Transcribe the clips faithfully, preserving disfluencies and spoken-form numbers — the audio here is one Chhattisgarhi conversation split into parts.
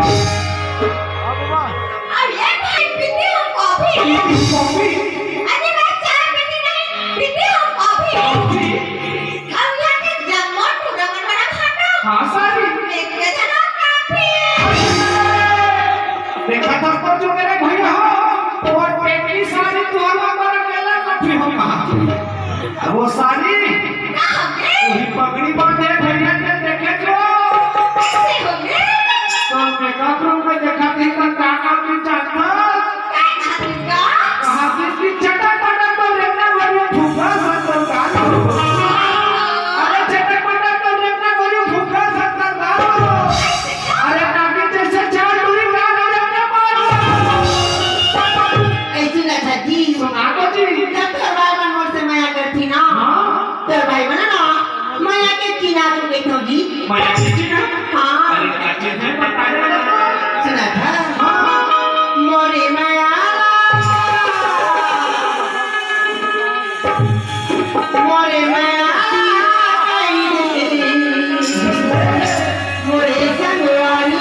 अब ये भाई पीती हूँ कॉफी। पीती हूँ कॉफी? अरे मैं चाय पीती नहीं, पीती हूँ कॉफी। कॉफी? अब यहाँ के जम्मो टूरा मन बड़ा फाटो। हाँ सारी। देख के चलो कॉफी। देखा था पर जो मेरे भैया हो, वो टेटली सारी तू हमारा मेला कॉफी हो कहा। अब वो सारी ना होगे। वही पगड़ी बांधे भैया के देखे जो। कैसे होगे? तो मेकअप रूम में देखा थी तो का का भी जानता। का खातिर का? कहा थी कि चटा पटा तो रेंगना भरियो फूफा संतोष का। अरे चटा पटा तो रेंगना भरियो फूफा संतोष का। अरे नागिन जैसे चाल डोरी ना ना रेंगना मारो। ऐसी ना चाची। सुना तो जी। जब तोर भाई मन मोर से मया करथी ना, हाँ। तोर भाई मन ना मया के किनारे बैठो जी। मया के किनारे? हाँ। अरे, का चीज है, बता दे। सुना था? हाँ। मोरे मया, मोरे मया, मोरे संगवारी, मोरे संगवारी।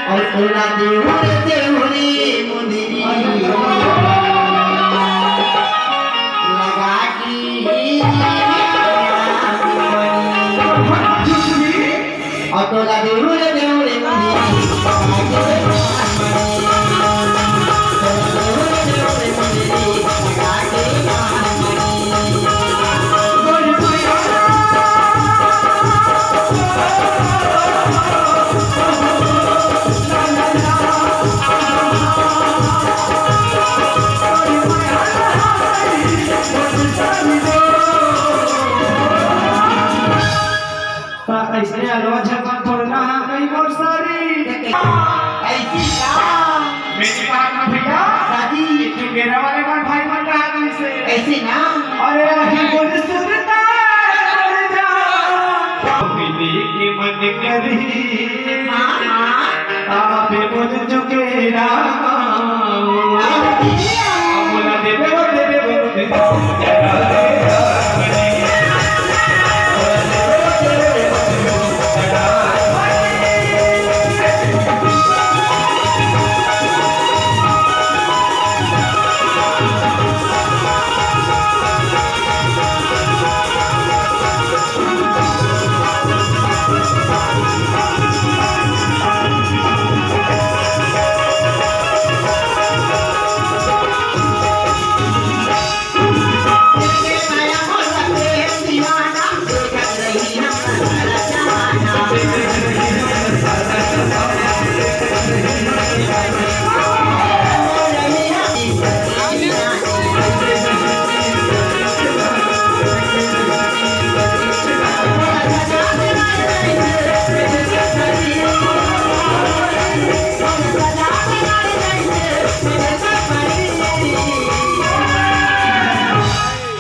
अउ तोला देहू रे, देहू रे मुंदरी। लगा के अउ तोला देहू रे, देहू रे मुंदरी। लगा के अइसने अलवा झगड़ा थोड़ा ना हा कहीं मोर सारी। अइसी का? मेरी बात ना भैया। दादी। ये चुंगेरा वाले मन भाई मन कहा तुमसे। ऐसे ना। अरे अभी बोल सुनता है, बोल जा। मिली के मन करी। हाँ, हाँ। आपे बोल चुंगेरा। बोला देवे, बोल देवे, बोल देवे।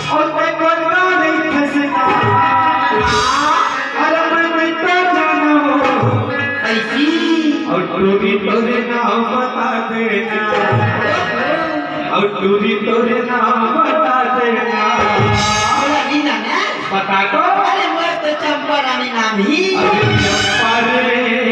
अउ मैं कोन गाँव नहीं फंसना। अरे मैं नहीं तो जाना हो। ऐसी। अउ टूरी तोरे नाम बता देना। अउ टूरी तोरे नाम बता देना। बोला नहीं ना, ना? बता तो। अरे मोर तो चंपा रानी नाम ही। अरे चंपा रे।